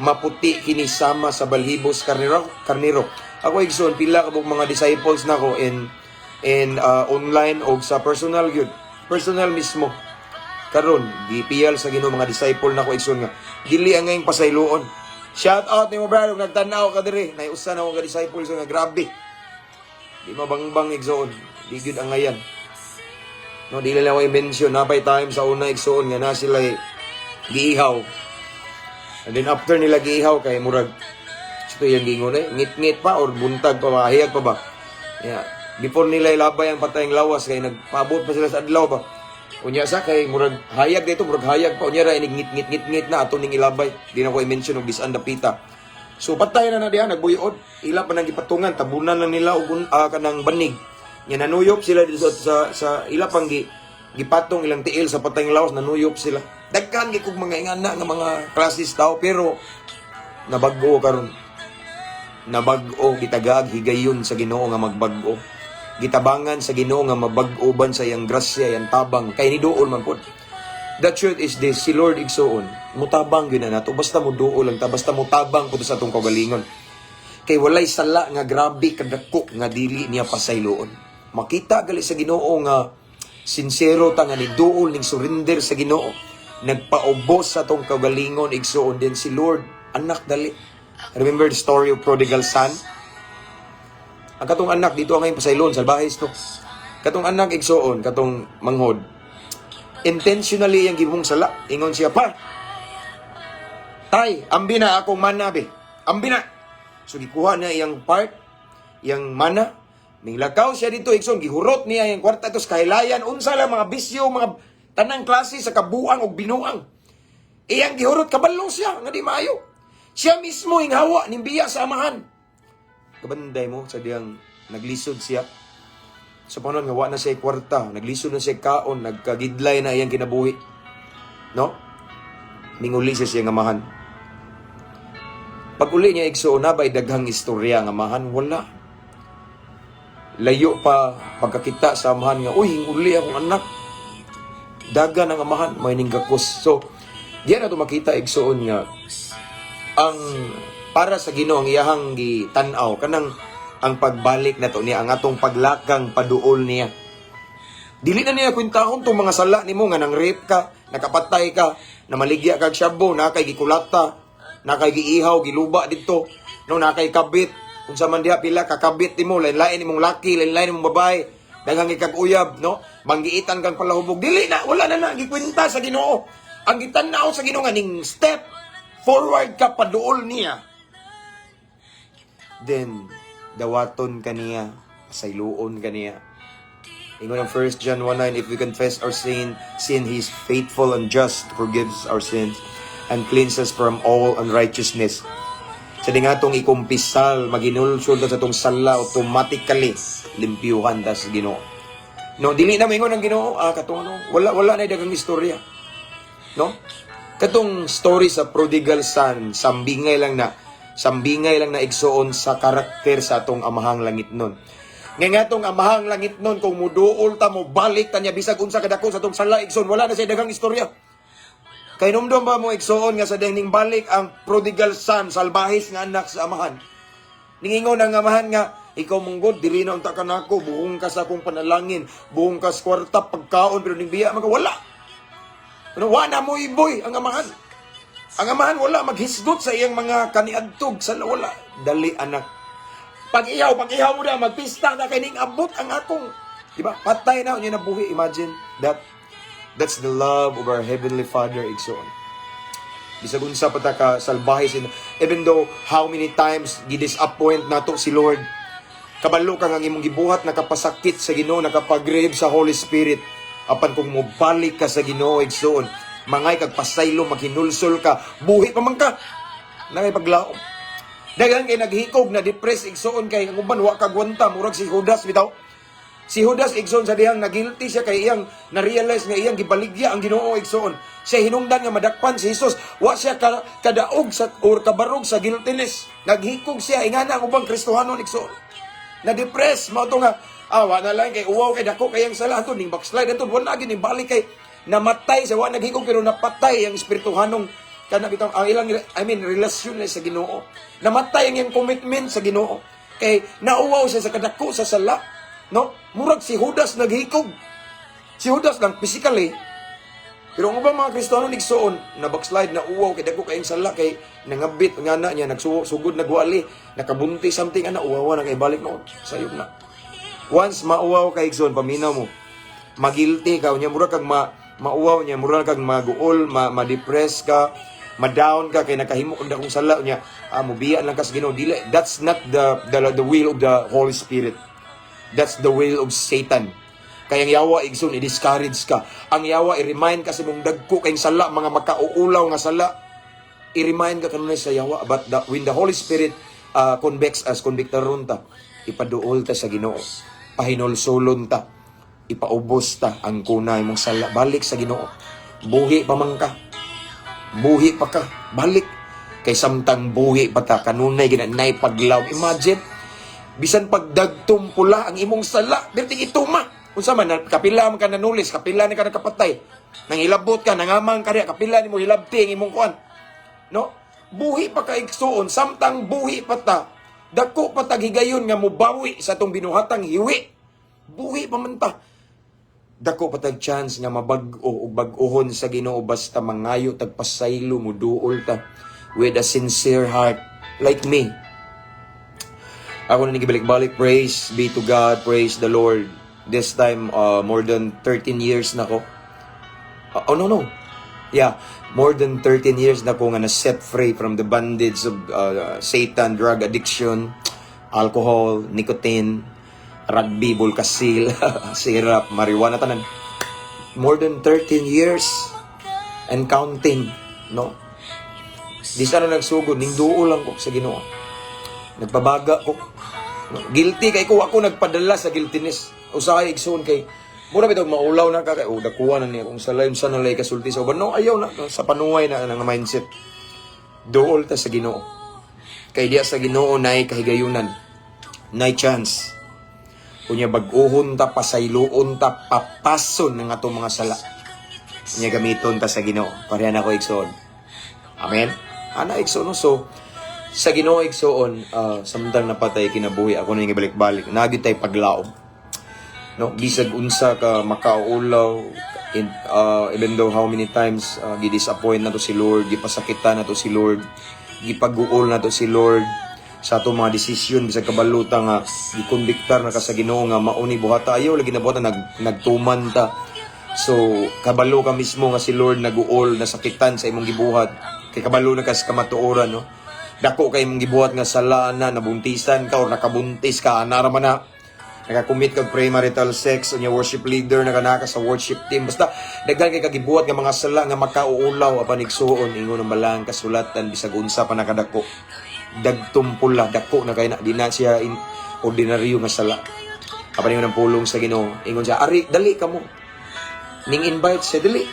maputi kini sama sa balhibos karnero karnero. Ako, igsoon, pila ka buok mga disciples nako in online o sa personal gyud. Personal mismo. Karon, gipiyal sa Ginoo mga disciple nako, igsoon, nga dili ang ngayong pasayloon. Shout out nimo, brother, kung nagtan-aw ka diri. Nay usa na ako ka disciples nga grabe. Di mabangbang, igsoon. Di gyud ang ngayan. No, di lang ako i-mention, napay time sa una, igsoon, nga na sila giihaw. And then after nila giihaw kay murag ito yung giingon eh, ngit-ngit pa or buntag pa, mahiyag pa ba? Yeah. Before nila ilabay ang patayng lawas kay nagpaabot pa sila sa adlaw ba. Unya sa kay murag hayag dito, murag hayag pa, unya ra inig ngit-ngit ngit-ngit na ato ning ilabay. Di na ko i-mention og bisan dapita. So patay na na diha, nagbuyod, ila pa nang gipatungan, tabunan lang nila og kanang banig. Nya nanuyop sila dito sa ila pang gipatong ilang tiil sa patayng lawas, nanuyop sila. Daghan gyud kog mga ingana nga mga klases tao, pero nabag-o karon. Nabag-o, gitagaag higayon sa Ginoo nga magbag-o. Gitabangan sa Ginoo nga mabag-o ban sa iyang grasya, iyang tabang kay ni duol man pud. The truth is this, si Lord, igsuon, mutabang gyud na nato basta mo duol lang ta, basta mutabang pud sa atong kaugalingon. Kay walay sala nga grabe kadako nga dili niya pasayloon. Makita gali sa Ginoo nga sincero ta nga ni duol ning surrender sa Ginoo. Nagpaubos sa atong kaugalingon, igsuon, din si Lord, "Anak, dali." Remember the story of prodigal son? Ang katong anak dito ang ngayon pasaylon, salbahis to. Katong anak, igsuon, katong manghod. Intentionally yang gibong sala. Ingon siya pa, "Tay, ambi na akong mana be. Ambi na." So gikuha niya iyang part, iyang mana. Minglakaw siya dito, igsoon, gihurot niya iyang kwarta tos kahilayan, unsa lang mga bisyo, mga tanang klase sa kabuang og binuang. Iyang gihurot, kabalo siya nga di maayo. Siya mismo inghawa ning biya sa amahan. Kabanday mo sa diyang naglisod siya. Sa panahon nga wa na siya kwarta, naglisod na siya kaon, nagkagidlay na iyang kinabuhi. No? Minguli siya siyang amahan. Pag uli niya, igsoon, na ba'y daghang istorya nga amahan? Wala. Layo pa pagkakita sa amahan nga, "Uy, hinguli akong anak." Daga ng amahan, may ninggakos. So, diyan na ito makita, igsoon, nga ang para sa Ginoo, ang iyahang gitan-aw kanang ang pagbalik na to niya, ang atong paglakang paduol niya. Dili na niya kwentahon tong mga sala nimo nga nang rape ka, nakapatay ka, namaligya kag shabu, na kay gikulata, na kay giihaw, giluba didto, no, na kay kabit, unsa man diha, pila kakabit nimo, lain-lain nimong laki, lain-lain nimong babae, daghang ikag uyab, no? Manggiitan kang palahubog. Dili na, wala na na gikwenta sa Ginoo. Ang gitan-aw sa Ginoo nga ning step forward ka paduol niya. Then dawaton kaniya, pasayloon kaniya. Ingon ang 1 John 1:9, "If we confess our sin, He is faithful and just to forgive our sins and cleanse us from all unrighteousness." Sa di nga atong ikumpisal, maginulsol ta sa atong sala, automatically, limpyuhan ta sa Ginoo. No, dili na maingon ang Ginoo, katong ano, wala wala na daghang istorya. No? Katong story sa prodigal son, sambingay lang na, igsuon, sa karakter sa atong amahang langit nun. Nga nga atong amahang langit nun, kung muduol ta mo, balik ta niya, bisag unsa kadako sa atong sala, igsoon, wala na siya daghang istorya. Kay numdum ba mo, igsoon, nga sa ning balik ang prodigal son, salbahis nga anak sa amahan? Ningingon ang amahan nga, "Ikaw manggod, dili na unta ka nako, buhong ka sa akong panalangin, buhong ka sa kwarta, pagkaon, pero ning biya, mga wala." Ano, wa na mo iboy ang amahan. Ang amahan wala maghisgot sa iyang mga kaniadtog sa wala. "Dali, anak. Pag-ihaw, pag-ihaw mo na, magpista na kay ning abot ang akong." Di ba? Patay na niya nabuhi. Imagine that. That's the love of our Heavenly Father, igsoon. Bisag unsa pa ta ka salbahe sin, even though how many times gi-disappoint nato si Lord. Kabalo ka nga ang imong gibuhat nakapasakit sa Ginoo, nakapag-grieve sa Holy Spirit. Apan kung mobalik ka sa Ginoo, igsoon, mangay kag pasaylo, maghinulsol ka, buhi pa man ka. Nangay paglaom. Daghan kay naghikog na depressed, igsoon, kay ang uban wa kagwanta, murag si Judas bitaw. Si Judas, igsoon, sa dihang nagilty siya kay iyang na-realize nga iyang gibaligya ang Ginoo, igsoon. Siya hinungdan nga madakpan si Jesus, wa siya kadaog sa or kabarog sa guiltiness. Naghikog siya ingana ang ubang Kristohanon, igsoon. Na-depress mao to nga Ah, wa na lang kay uwaw kay dako kayang sala ato ning backslide ato wala gyud ning balik kay namatay sa wa naghigog pero napatay ang espirituhanong kana bitaw ang ilang, I mean, relasyon nila sa Ginoo. Namatay ang iyang commitment sa Ginoo. Kay nauwaw siya sa kadako sa sala. No? Murag si Judas naghikog. Si Judas lang physically. Pero ang ubang mga Kristiyano nigsuon, na backslide, na uwaw, kay dako kayong sala, kay nangabit, nga na niya, nagsugod, nagwali, nakabunti something, ana, uwawa na kay balik noon, sayop na. Once mauwaw kay igsoon, paminaw mo, magilty ka, unya mura kag mauwaw niya, mura kag maguol, ma-depress ka, ma-down ka, kay nakahimo kag dakong sala, unya, ah, mubiya lang ka sa Ginoo. Dili, that's not the will of the Holy Spirit. That's the will of Satan. Kaya ang yawa, igsoon, i-discourage ka. Ang yawa, i-remind ka sa mong dagko kayong sala, mga makauulaw nga sala. I-remind ka kanunay sa yawa. But when the Holy Spirit convicts us, convictaron ta, ipaduol ta sa Ginoo. Pahinulsulon ta. Ipaubos ta ang kunay mong sala. Balik sa Ginoo. Buhi pa man ka. Buhi pa ka. Balik. Kay samtang buhi pa ta, kanunay ginanay paglaw. Imagine, bisan pagdagtom pula ang imong sala, berting ituma. Unsa man, kapila man ka nanulis, kapila ni ka nakapatay. Nang hilabot ka, nangamang ka riya, kapila nimo hilabti ang imong kuan. No? Buhi pa ka, igsuon, samtang buhi pa ta. Dako pa tag higayon nga mobawi sa atong binuhatang hiwi. Buhi pa man ta. Dako pa tag chance nga mabag-o ug bag-ohon sa Ginoo basta mangayo tag pasaylo, muduol ta with a sincere heart like me. Ako na nagibalik-balik, praise be to God, praise the Lord. This time, more than 13 years na ko. Oh, no. Yeah, more than 13 years na ko nga na set free from the bondage of Satan, drug addiction, alcohol, nicotine, rugby, bulkasil, syrup, marijuana, tanan. More than 13 years and counting, no? Di sana nagsugod, ning duol lang ko sa Ginoo. Nagpabaga ko. No, guilty kay ko, ako nagpadala sa guiltiness. Usahay, igsoon, kay mura bitaw maulaw na ka kay, oh, dakuha na niya kung sa lain sa nalay kasulti sa uban. No, ayaw na sa panuway na nga mindset. Duol ta sa Ginoo. Kay diya sa Ginoo nay kahigayunan. Nay chance. Unya bag-uhon ta, pasayloon ta, papason ng atong mga sala. Unya gamiton ta sa Ginoo. Pareha na ko, igsoon. Amen. Ana, igsoon, no? So sa Ginoo, igsoon, samtang napatay kinabuhi, ako na yung ibalik-balik. Naa gyud tay paglaom. No, bisag unsa ka makauulaw even though how many times gi-disappoint na to si Lord, gipasakitan na to si Lord, gipaguol na to si Lord sa ato mga desisyon, bisag kabalo ta nga gikondiktar na ka sa Ginoo nga mauni buhata, ayaw lagi na buhata, nagtuman ta. So kabalo ka mismo nga si Lord naguol, nasakitan sa imong gibuhat kay kabalo na ka sa kamatuoran, no? Dako kay imong gibuhat nga sala na, nabuntisan ka or nakabuntis ka, ana ra man na, nakakommit kag premarital sex, unya worship leader na ka sa worship team, basta daghan kay kagibuhat nga mga sala nga makauulaw. Apan, igsuon, ingon ang balang kasulatan, bisag unsa pa nakadako, dagtom pula, dako na kay na, di na siya in, ordinaryo nga sala. Apan ingon ang pulong sa Ginoo, ingon siya, "Ari, dali kamo." Ning invite siya, "Dali,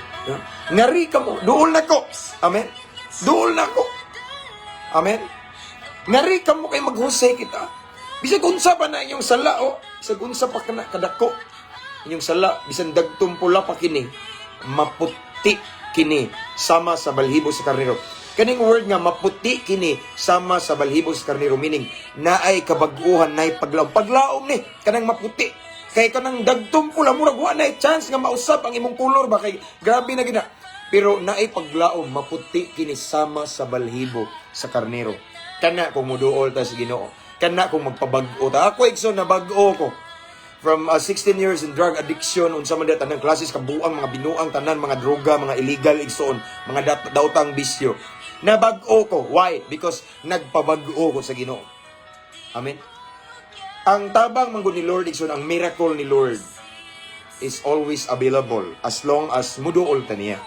ngari kamo, duol na ko." Amen. Duol na ko. Amen. Ngari kamo kay maghusay kita. Bisag unsa pa na inyong sala, oh, bisag unsa pa kana kadako inyong sala, bisan dagtom pula pa kini, maputi kini sama sa balhibo sa karnero. Kaning word nga maputi kini sama sa balhibo sa karnero, meaning naay kabag-uhan, naay paglaom. Paglaom ni kanang maputi. Kay kanang dagtom pula, murag wa nay chance nga mausab ang imong kolor ba kay grabe na gina. Pero naay paglaom, maputi kini sama sa balhibo sa karnero. Kana kung muduol ta sa Ginoo. Kana kung magpabag-o ta. Ako, igsoon, nabag-o ko. From 16 years in drug addiction, unsa man diha tanang klases kabuang, mga binuang tanan, mga droga, mga illegal, igsoon, mga daotang bisyo. Nabag-o ko. Why? Because nagpabag-o ko sa Ginoo. Amen. Ang tabang man gud ni Lord, igsoon, ang miracle ni Lord is always available as long as muduol ta niya.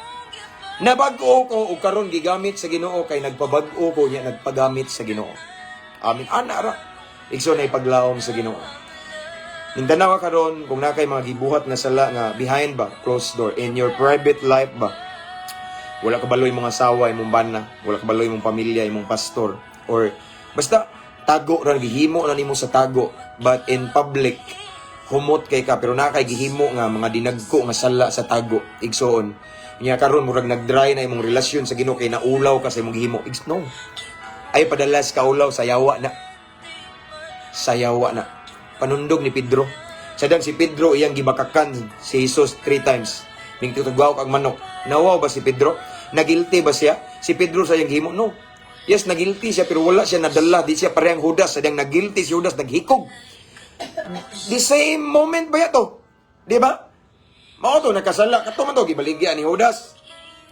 Nabag-o ko ug karon gigamit sa Ginoo kay nagpabag-o ko niya, nagpagamit sa Ginoo. Amen. Ana ra. Igsoon, ay paglaom sa Ginoo. Ning tanawa karon kung naa kay mga gibuhat nga sala nga behind ba, closed door in your private life ba. Wala ka balo imong asawa, imong bana, wala ka balo imong pamilya, imong pastor or basta tago ra, gihimo na nimo sa tago, but in public Humot kay ka, pero naa kay gihimo nga mga dinagko nga sala sa tago, igsoon. Nya karon murag nag-dry na imong relasyon sa Ginoo kay naulaw ka sa imong gihimo. Igs no. Ay padalas kaulaw sa yawa na. Sayawa na. Panundog ni Pedro. Sadang si Pedro iyang gibakakan si Jesus three times. Ming tutugwaw kag manok. Nawaw ba si Pedro? Nagilty ba siya? Si Pedro sa iyang gihimo? No. Yes, nagilty siya pero wala siya nadala. Di siya parehang Judas. Sadang nagilty si Judas, naghikog. The same moment ba to? Di ba? Mao to nakasala kato man to gibaligya ni Judas.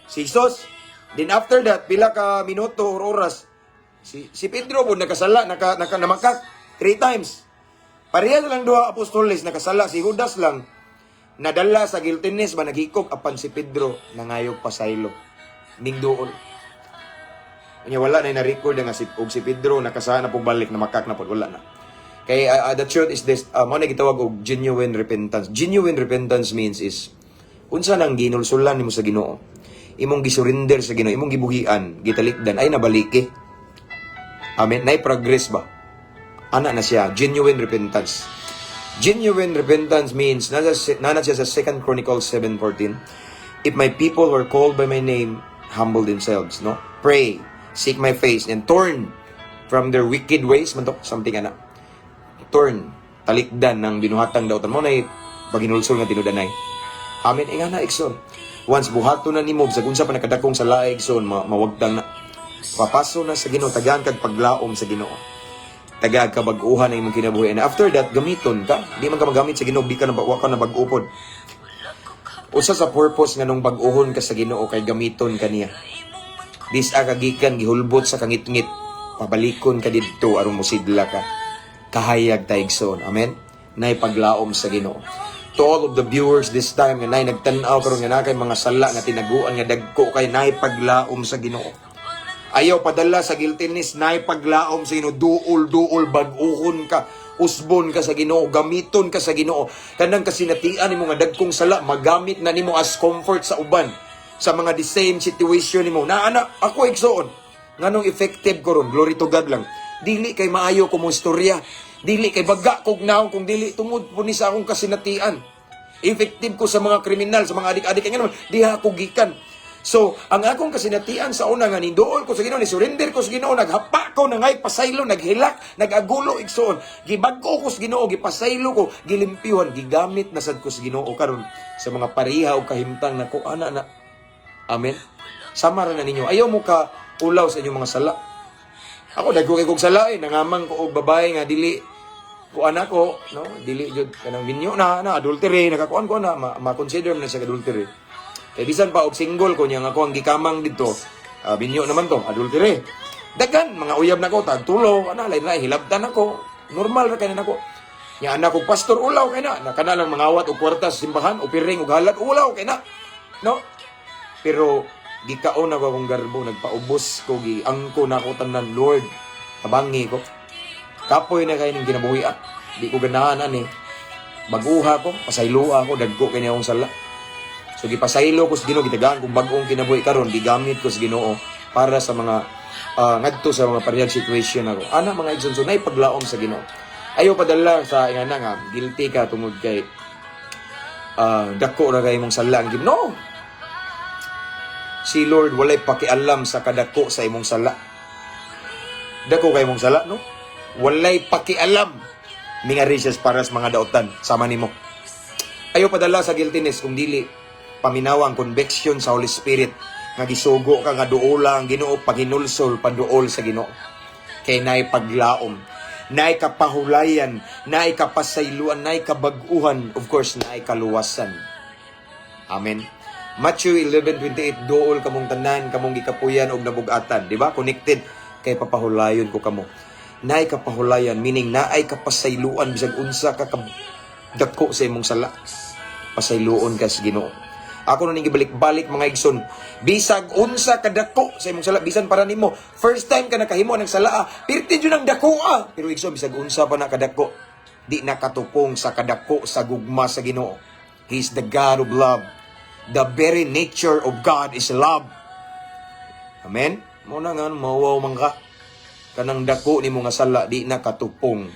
Si Jesus. Then after that, pila ka minuto or oras, si Pedro po nakasala, naka namakak three times. Pareha lang duha apostoles nakasala, si Judas lang nadala sa guiltiness ba, naghikog, apan si Pedro nangayog pasaylo. Mingduol. Unya wala na na-record nga si og si Pedro nakasala na pug balik, namakak na pod, wala na. Kay the truth is this, mao na gitawag og genuine repentance. Genuine repentance means is unsa nang ginulsulan nimo sa Ginoo. Imong gisurrender sa Ginoo, imong gibuhian, gitalikdan ay nabaliki. Amen. Nay progress ba? Ana na siya, genuine repentance. Genuine repentance means, nana siya sa 2 Chronicles 7:14, "If my people were called by my name, humble themselves," no? "Pray, seek my face, and turn from their wicked ways," man to, something ana. Turn, talikdan ng binuhatang dautan mo na paginulsol nga tinudanay. Amen. Inga na, igsoon. Once buhato na nimo, bisag unsa pa nakadakong sa laig, igsoon, mawagtang na. Papaso na sa Ginoo, tagaan kag paglaom sa Ginoo. Tagaag ka bag-uhan ang imong kinabuhi. And after that, gamiton ka. Di man ka magamit sa Ginoo, di ka na wa ka na bag-upod. Usa sa purpose nga nung bag-uhon ka sa Ginoo kay gamiton ka niya. Dis ka gikan gihulbot sa kangitngit, pabalikon ka didto aron mosidla ka. Kahayag ta, igsoon. Amen. Nay paglaom sa Ginoo. To all of the viewers this time nga nay nagtan-aw karon nga naa kay mga sala nga tinaguan nga dagko kay, nay paglaom sa Ginoo. Ayaw padala sa guiltiness, nay paglaom sa Ginoo, duol duol bag-uhon ka, usbon ka sa Ginoo, gamiton ka sa Ginoo. Kanang kasinatian nimo nga dagkong sala, magamit na nimo as comfort sa uban sa mga the same situation nimo. Na ana ako, igsoon. Nganong effective ko ron, glory to God lang. Dili kay maayo ko mo istorya. Dili kay baga kog naong kung dili tungod po ni sa akong kasinatian. Effective ko sa mga kriminal, sa mga adik-adik kay naman diha ako gikan. So, ang akong kasinatian sa una nga ninduol ko sa Ginoo, ni surrender ko sa Ginoo, naghapa ko, nangay pasaylo, naghilak, nag-agulo, igsoon. Gibag-o ko sa Ginoo, gipasaylo ko, gilimpyuhan, gigamit na sad ko sa Ginoo karon sa mga pareha og kahimtang nako ana na. Amen. Sama ra na ninyo. Ayaw mo ka ulaw sa inyong mga sala. Ako dagko kay kog sala eh, nangamang ko og babae nga dili ko anak ko, no? Dili jud kanang minyo na na adultery, nakakuan ko na ma-consider man na siya adultery. Kay bisan pa og single ko niya nga ako ang gikamang dito, binyo naman to, adultery. Daghan mga uyab nako, tag tulo, ana lain lain hilabtan ako. Normal ra kay nako. Nya anak ko pastor, ulaw kay na, nakana lang mangawat og kwarta sa simbahan, opiring og halad, ulaw kay na. No? Pero gikaon ako akong garbo, nagpaubos ko, giangko na ako tanan, "Lord, tabangi ko. Kapoy na kay ning kinabuhi ah. Di ko ganahan ani. Baguha ko, pasayloa ko, dagko kay akong sala." So gipasaylo ko sa Ginoo, gitagaan kong bag-ong kinabuhi karon, gigamit ko sa Ginoo para sa mga ngadto sa mga parehag situation ako. Ana mga igsoon, so nay paglaom sa Ginoo. Ayaw padala sa ingana nga guilty ka tungod kay dako ra kay imong sala. No. Si Lord walay pakialam sa kadako sa imong sala. Dako kay imong sala, no? Walay pakialam. Mingari siya para sa mga daotan sama nimo. Ayaw padala sa guiltiness kung dili paminawa ang conviction sa Holy Spirit nga gisugo ka nga duola ang Ginoo, paghinulsol, paduol sa Ginoo. Kay naay paglaom, naay kapahulayan, naay kapasayloan, naay kabag-uhan, of course naay kaluwasan. Amen. Matthew 11:28, "Duol kamong tanan, kamong gikapuyan og nabugatan," di ba? Connected kay papahulayon ko kamo. Naay kapahulayan, meaning naay kapasayloan bisag unsa ka dako sa imong sala. Pasayloon ka sa Ginoo. Ako na ning gibalik-balik, mga igsoon. Bisag unsa kadako sa imong sala, bisan para nimo first time ka nakahimo ng sala, ah, pirti jud ang dako ah. Pero igsoon, bisag unsa pa na kadako, di nakatupong sa kadako sa gugma sa Ginoo. He is the God of love. The very nature of God is love. Amen? Mo na nga mawaw man ka. Kanang dako nimo nga sala di na katupong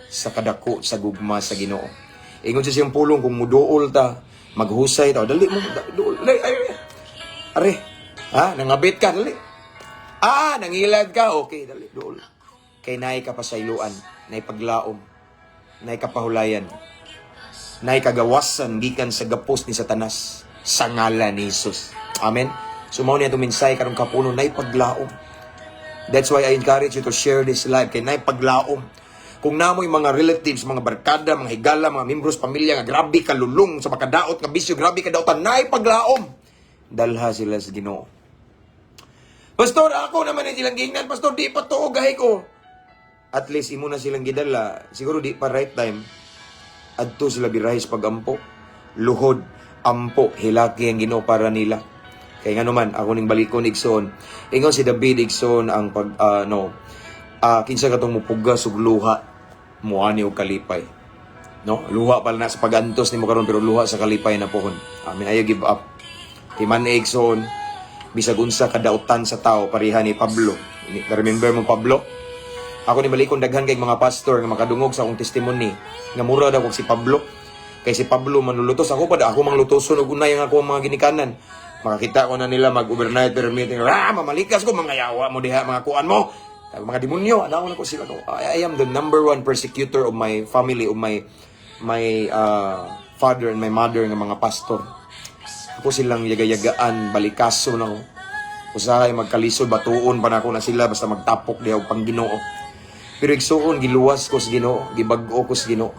sa kadako sa gugma sa Ginoo. Ingon siya siyang pulong kung muduol ta, maghusay ta, dali mo, duol, dali, ay, ay, are, ha, nangabit ka, dali. Ah, nangilad ka, okay, dali, duol. Kay naay kapasayloan, naay paglaom, naay kapahulayan, naay kagawasan gikan sa gapos ni Satanas sa ngalan ni Jesus. Amen. So mao ni atong mensahe karong kapuno, naay paglaom. That's why I encourage you to share this live kay naay paglaom. Kung namoy mga relatives, mga barkada, mga higala, mga membros pamilya nga grabe kalulong sa makadaot nga bisyo, grabe kadaotan, naay paglaom. Dalha sila sa Ginoo. "Pastor, ako naman ang silang gingnan. Pastor, di pa tuo gahi ko." At least imo na silang gidala. Siguro di pa right time. Adto sila birahe sa pagampo. Luhod, ampo, hilaki ang Ginoo para nila. Kay nga naman, ako ning balikon, igsoon. Ingon si David, igsoon, ang pag, no, kinsa katong mupugas ug luha, muani og kalipay. No? Luha pala na sa pagantos nimo karon pero luha sa kalipay na pohon. Amen. Ayaw give up. Timan igsoon, bisag unsa kadautan sa tao, pareha ni Pablo. Remember mo Pablo? Ako ni balikon, daghan kay mga pastor nga makadungog sa akong testimony nga mura daw kog si Pablo. Kay si Pablo manlulutos, ako pa da ako manglutoson og unay ang ako mga ginikanan. Makakita ko na nila mag overnight prayer meeting. Ah, mamalikas ko, mga yawa mo diha, mga kuan mo. Mga demonyo, ano na ko sila ko. I am the number one persecutor of my family, of my father and my mother nga mga pastor. Ako silang yaga-yagaan, balikaso na ko. Usahay magkalisod, batuon pa nako na sila basta magtapok diha og pang-Ginoo. Pero igsuon, giluwas ko sa Ginoo, gibag-o ko sa Ginoo.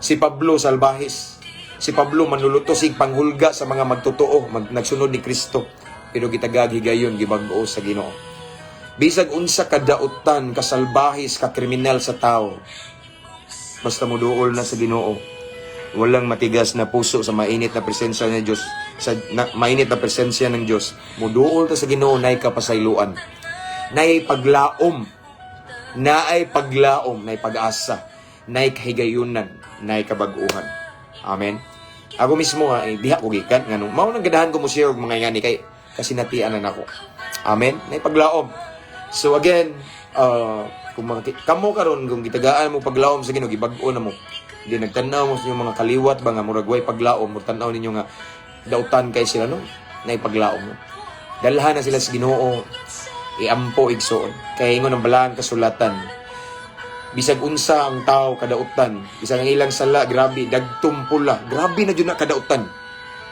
Si Pablo salbahis. Si Pablo manlulutos sig panghulga sa mga magtotoo, nagsunod ni Kristo. Pero gitagag higayon, gibag-o sa Ginoo. Bisag unsa kadautan, kasalbahis, kakriminal sa tao, basta muduol na sa Ginoo. Walang matigas na puso sa mainit na presensya ng Diyos, sa mainit na presensya ng Diyos. Muduol ta sa Ginoo, nay kapasayloan. Nay paglaom, naay paglaom, nay pag-asa, nay kahigayunan, nay kabag-uhan. Amen. Ako mismo nga, eh, diha ko gikan nganong mao nang ganahan ko mo share og mga ingani kay kasinatian na nako. Amen. Nay paglaom. So again, kung mga kamo karon kung gitagaan mo paglaom sa Ginoo, gibag-o na mo. Di nagtan-aw mo sa inyong mga kaliwat ba nga murag way paglaom, mo tan-aw ninyo nga dautan kay sila, no. Nay paglaom mo. Dalhan na sila sa Ginoo, iampo, igsoon. Kay ingon ang balaan kasulatan, bisag unsa ang tao kadautan, bisag ang ilang sala grabe dagtum pula, grabe na jud na kadautan,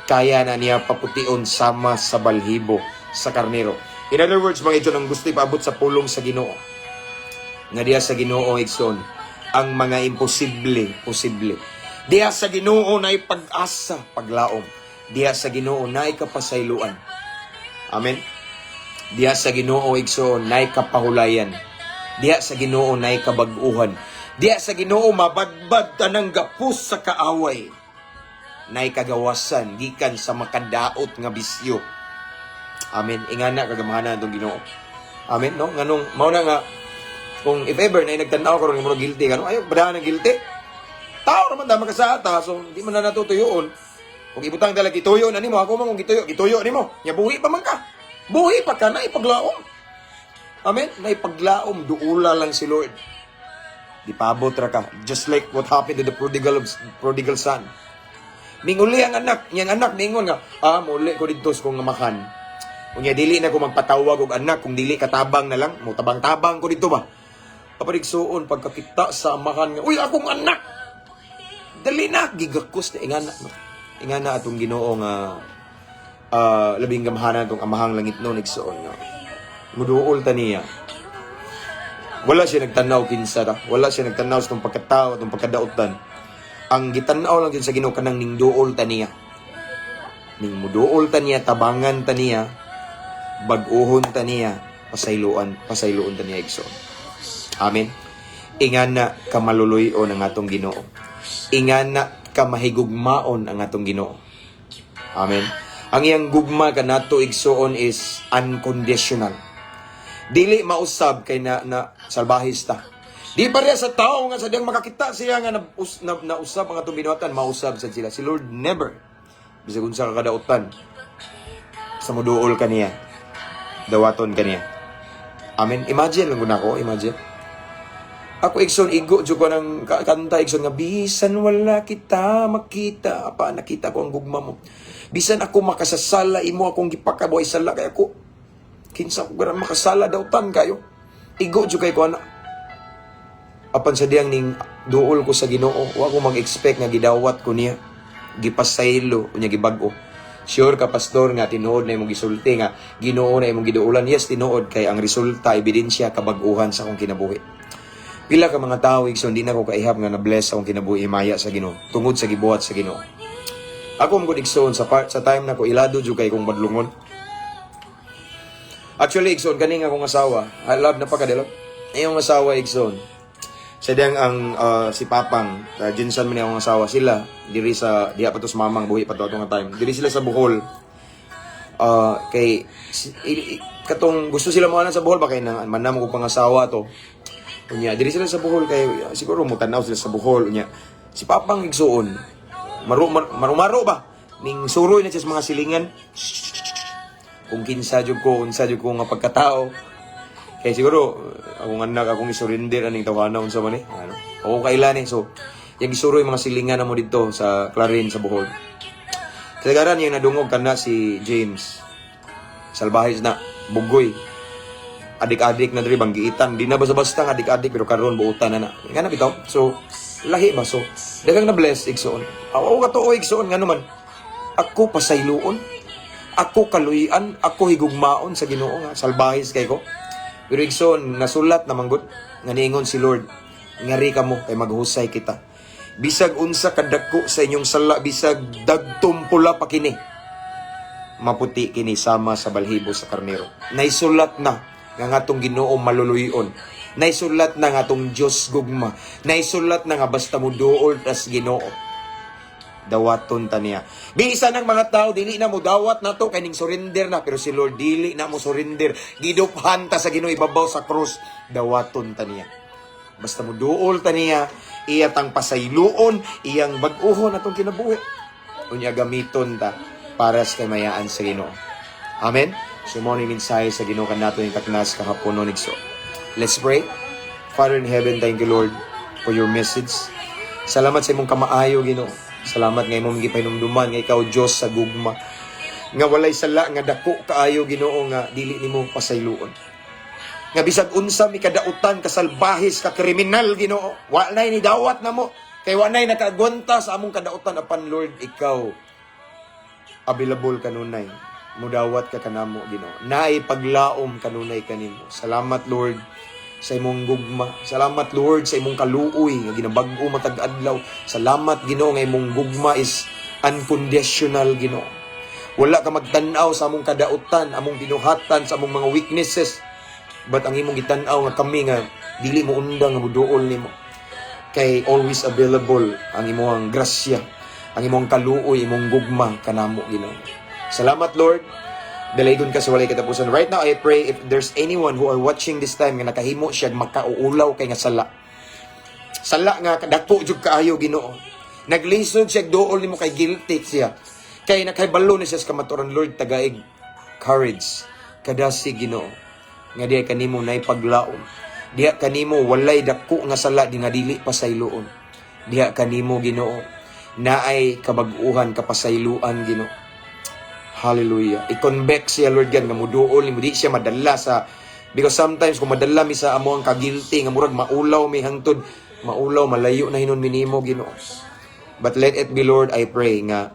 kaya na niya papution sama sa balhibo sa karnero. In other words, mga igsoon, ang gusto ipaabot sa pulong sa Ginoo, nga diha sa Ginoo, igsoon, ang mga imposible, posible. Diha sa Ginoo naay pag-asa, paglaom. Diha sa Ginoo naay kapasayloan. Amen. Diha sa Ginoo, igsoon, naay kapahulayan. Diha sa Ginoo naay kabag-uhan. Diha sa Ginoo mabagbag tanang gapos sa kaaway. Naay kagawasan gikan sa makadaot nga bisyo. Amen. Ingana kagamhanan atong Ginoo. Amen, no? Nganong mao na nga kung if ever na nagtan-aw karon nga murag guilty ka, no? Ayo badahan ng guilty. Tao naman ta makasata, so di man na natutuyoon. Kung ibutang dala gituyo na nimo, ako man kung gituyo, gituyo nimo. Nya buhi pa man ka. Buhi pa ka na ipaglaom. Amen? Naipaglaom, duula lang si Lord. Di paabot ra ka. Just like what happened to the prodigal son. Minguli ang anak, niyang anak ningon nga, "Ah, muli ko didto sa kong amahan. Unya dili na ko magpatawag og anak kung dili katabang na lang, mo tabang-tabang ko dito ba." Kaparigsuon pagkakita sa amahan nga, "Uy, akong anak. Dali na," gigakos na ingana, no. Ingana atong Ginoo nga labing gamhanan, atong amahang langit no, igsuon, nga muduol ta niya. Wala siya nagtanaw kinsa ra. Wala siya nagtanaw sa itong pagkatao, itong pagkadautan. Ang gitanaw lang jud sa Ginoo kanang ningduol ta niya. Ning muduol ta niya, tabangan ta niya, bag-uhon ta niya, pasayloan, pasayloon ta niya, igsoon. Amen. Ingana ka maluluy-on ang atong Ginoo. Ingana ka mahigugmaon ang atong Ginoo. Amen. Ang iyang gugma kanato, igsoon, is unconditional. Dili mausab kay na salbahis ta. Di pareha sa tao nga sa diyang makakita siya nga na, nausab ang atong binuhatan, mausab sad sila. Si Lord never. Bisag unsa ka kadautan, sa muduol ka niya, dawaton ka niya. Amen. Imagine lang guna ko, imagine. Ako, igsoon, igo jud ko ng kanta, igsoon, nga bisan wala kita makita pa, nakita ko ang gugma mo. Bisan ako makasasala, imo akong gipakabuhay, sala kay ako. Kinsa ko garan makasala daw tan kayo. Igo jud kay ko ana. Apan sa diyang ning duol ko sa Ginoo, wa ko mag-expect nga gidawat ko niya. Gipasaylo unya gibag-o. Sure ka, pastor, nga tinuod na imong gisulti nga Ginoo na imong giduolan? Yes, tinuod kay ang resulta, ebidensya, kabag-uhan sa akong kinabuhi. Pila ka mga tao, igsoon, di na ko kaihap nga na-bless sa akong kinabuhi maya sa Ginoo tungod sa gibuhat sa Ginoo. Ako man gud, igsoon, sa part sa time na ko ilado jud kay kong badlungon. Actually, igsoon, kani nga akong asawa, I love na pa kadilot. Iyong asawa, igsoon. Sa diyang ang si Papang, Jinsan man akong asawa sila, diri sa diha pa to sa mamang buhi pa to atong nga time. Diri sila sa Bohol. Kay katong gusto sila mo sa Bohol ba kay nang manam ko pangasawa to. Unya, diri sila sa Bohol kay siguro mo tanaw sila sa Bohol. Unya, si Papang, igsuon, maru marumaro ba? Ning suroy na siya sa mga silingan. Kung kinsa jud ko, unsa jud ko nga pagkatao. Kay siguro akong anak akong isurrender aning tawana, unsa man eh. Ano? Ako kailan eh. So, yung gisuroy mga silingan na mo dito sa Clarin sa Bohol. Kasagaran yung nadungog kana si James. Salbahis na, bugoy. Adik-adik na diri banggiitan. Di na basta-basta nga adik-adik pero karon buutan na na. Nga na bitaw. So, lahi ba? So, daghang na bless, igsoon. Ako katuo, igsoon, nga naman. Ako pasayloon. Ako kaluyan, ako higugmaon sa Ginoo nga salbahis kay ko. Pero igsoon, nasulat na manggod nga niingon si Lord, ngari ka mo kay maghusay kita. Bisag unsa kadako sa inyong sala, bisag dagtom pula pa kini, maputi kini sama sa balhibo sa karnero. Naisulat na nga ngatong Ginoo maluluyon. Naisulat na nga atong Dios gugma. Naisulat na nga basta mo duol tas Ginoo, dawaton ta niya. Bisan ang mga tao dili na mo dawat na to kay ning surrender na, pero si Lord dili na mo surrender. Giduphan ta sa Ginoo ibabaw sa krus, dawaton ta niya. Basta mo duol ta niya, iya tang pasayloon, iyang bag-uhon atong kinabuhi. Unya gamiton ta para sa kamayaan sa Ginoo. Amen. So mo ni mensahe sa Ginoo kanato yung taknas kahapon, igsoon. Let's pray. Father in heaven, thank you, Lord, for your message. Salamat sa imong kamaayo, Ginoo. Salamat nga imong gipahinumduman nga ikaw Dios sa gugma. Nga walay sala nga dako kaayo, Ginoo, nga dili nimo pasayloon. Nga bisag unsa mi kadautan, kasalbahis, ka kriminal, Ginoo, wa nay ni dawat namo kay wa nay nakaagwanta sa among kadautan, apan Lord, ikaw available kanunay. Mudawat ka kanamo, Ginoo. Naay paglaom kanunay kanimo. Salamat, Lord, sa imong gugma. Salamat, Lord, sa imong kaluoy nga ginabag-o matag adlaw. Salamat, Ginoo, nga imong gugma is unconditional, Ginoo. Wala ka magtan-aw sa among kadautan, among binuhatan, sa among mga weaknesses. But ang imong gitan-aw nga kami nga dili mo undang nga muduol nimo. Kay always available ang imong grasya, ang imong kaluoy, imong gugma kanamo, Ginoo. Salamat, Lord. Dalaygon ka sa walay katapusan. Right now, I pray if there's anyone who are watching this time nga nakahimo siya makauulaw kay nga sala. Sala nga dako jud kaayo, Ginoo. Naglisod siya duol nimo kay guilty siya. Kay nakahibalo na siya sa kamatuoran. Lord, tagaig courage kadasi, Ginoo. Nga diha kanimo nay paglaom. Diha kanimo walay dako nga sala di nga dili pasayloon. Diha kanimo, Ginoo, naay kabag-uhan, kapasayloan, Ginoo. Hallelujah. I-convict siya, Lord God, nga muduol nimo, di siya madala sa, because sometimes kung madala mi sa amo ang kagilty nga murag maulaw mi hangtod maulaw malayo na hinon minimo, Ginoo. But let it be, Lord, I pray nga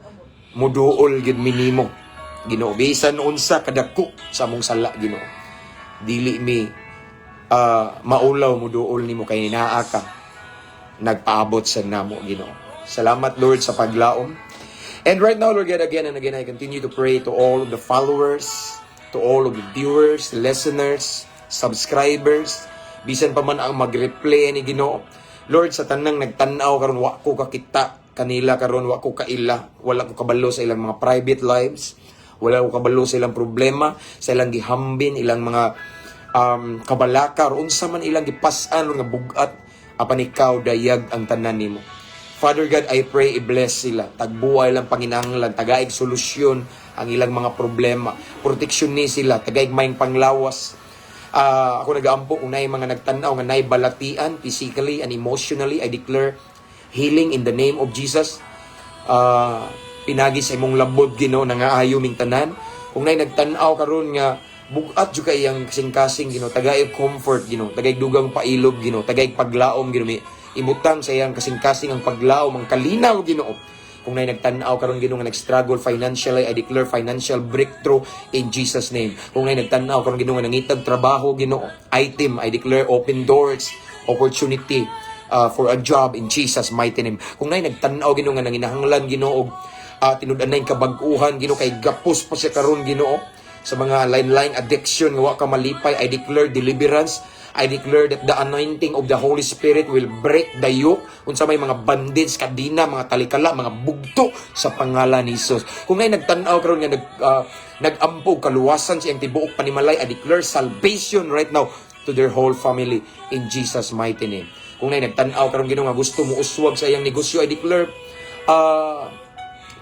muduol gid minimo, Ginoo. Bisan unsa kadako sa among sala, Ginoo. Dili mi maulaw muduol nimo kay naa ka nagpaabot sa namo, Ginoo. Salamat, Lord, sa paglaom. And right now, Lord God, again and again, I continue to pray to all of the followers, to all of the viewers, listeners, subscribers, bisan pa man ang mag-replay ni, Ginoo. Lord, sa tanang nagtan-aw karon, wa ko kakita kanila karon, wa ko kaila, wala ko kabalo sa ilang mga private lives, wala ko kabalo sa ilang problema, sa ilang gihambin, ilang mga kabalaka, or unsa man ilang gipas-an nga bugat, apan ikaw dayag ang tanan nimo. Father God, I pray i-bless sila. Tagbuay lang panginahanglan, tagaig solusyon ang ilang mga problema. Proteksyon ni sila, tagaig maayong panglawas. Ako nagaampo kung naay mga nagtan-aw nga naay balatian physically and emotionally, I declare healing in the name of Jesus. Pinagi sa imong labod, Ginoo, nangaayo ming tanan. Kung naay nagtan-aw karon nga bugat jud kay iyang kasing-kasing, Ginoo, tagay comfort, Ginoo, tagay dugang pailob, Ginoo, tagay paglaom, Ginoo, ibutang sa iyang kasing-kasing ang paglaom, ang kalinaw, Ginoo. Kung naay nagtan-aw karon, Ginoo, nga nag-struggle financially, I declare financial breakthrough in Jesus' name. Kung naay nagtan-aw karon, Ginoo, nga nangitag trabaho, Ginoo, item, I declare open doors, opportunity for a job in Jesus' mighty name. Kung naay nagtan-aw, Ginoo, nga nanginahanglan, Ginoo, og tinud-anay kabag-uhan, Ginoo, kay gapos pa siya karon, Ginoo, sa mga lain-laing addiction nga wa ka malipay, I declare deliverance. I declare that the anointing of the Holy Spirit will break the yoke unsa may mga bandage, kadina, mga talikala, mga bugto sa pangalan ni Jesus. Kung naay nagtan-aw karon nga nag-ampo og kaluwasan sa iyang tibuok panimalay, I declare salvation right now to their whole family in Jesus' mighty name. Kung naay nagtan-aw karon, Ginoo, nga gusto mo uswag sa iyang negosyo, I declare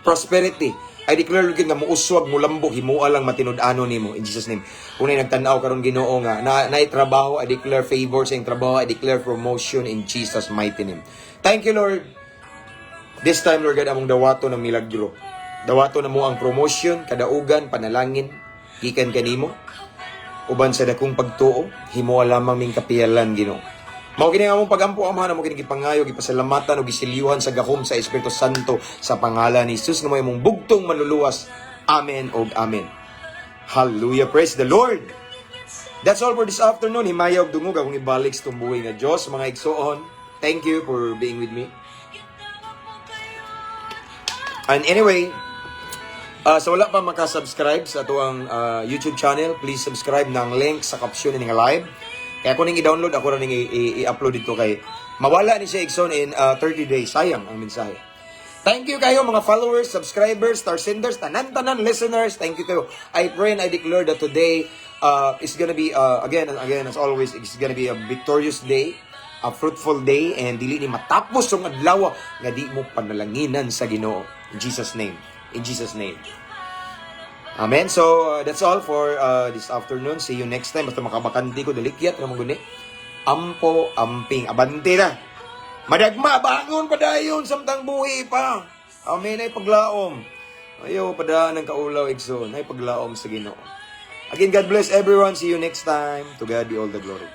prosperity. I declare, Lord, nga muuswag, mulambo, himua lang matinud-ano nimo in Jesus' name. Kung naay nagtan-aw karon, Ginoo, nga na naay trabaho, I declare favor sa iyang trabaho, I declare promotion in Jesus' mighty name. Thank you, Lord. This time, Lord God, among dawato ng milagro. Dawato na mo ang promotion, kadaugan, panalangin, gikan kanimo. Uban sa dakong pagtuo, himoa lamang ming kapiyalan, Ginoo. Mao kini ang among pagampo, Amahan, amo kini gipangayo, gipasalamatan ug gisiliuhan sa gahom sa Espiritu Santo sa pangalan ni Jesus nga may among bugtong manluluwas. Amen ug amen. Hallelujah. Praise the Lord. That's all for this afternoon. Himaya og dungog akong ibalik sa tumbuhi nga Dios, mga igsoon. Thank you for being with me. And anyway, sa wala pa makasubscribe sa atoang YouTube channel, please subscribe ng link sa caption ini nga live. Kaya ako ning i-download, ako ra ning i-upload dito kay mawala ni siya, igsoon, in 30 days. Sayang ang mensahe. Thank you kayo mga followers, subscribers, star senders, tanan-tanan listeners. Thank you kayo. I pray and I declare that today is gonna be, again and again, as always, it's gonna be a victorious day, a fruitful day, and dili ni matapos ang adlaw nga di mo panalanginan sa Ginoo. In Jesus' name. In Jesus' name. Amen. So, that's all for this afternoon. See you next time. Basta makabakante ko, dalikyat na guni. Ampo, amping, abante na. Madagma, bangon pa dayon, samtang buhi pa. Amen, ay paglaom. Ayaw, padaan ng kaulaw, igsoon. Ay paglaom sa Ginoo. Again, God bless everyone. See you next time. To God be all the glory.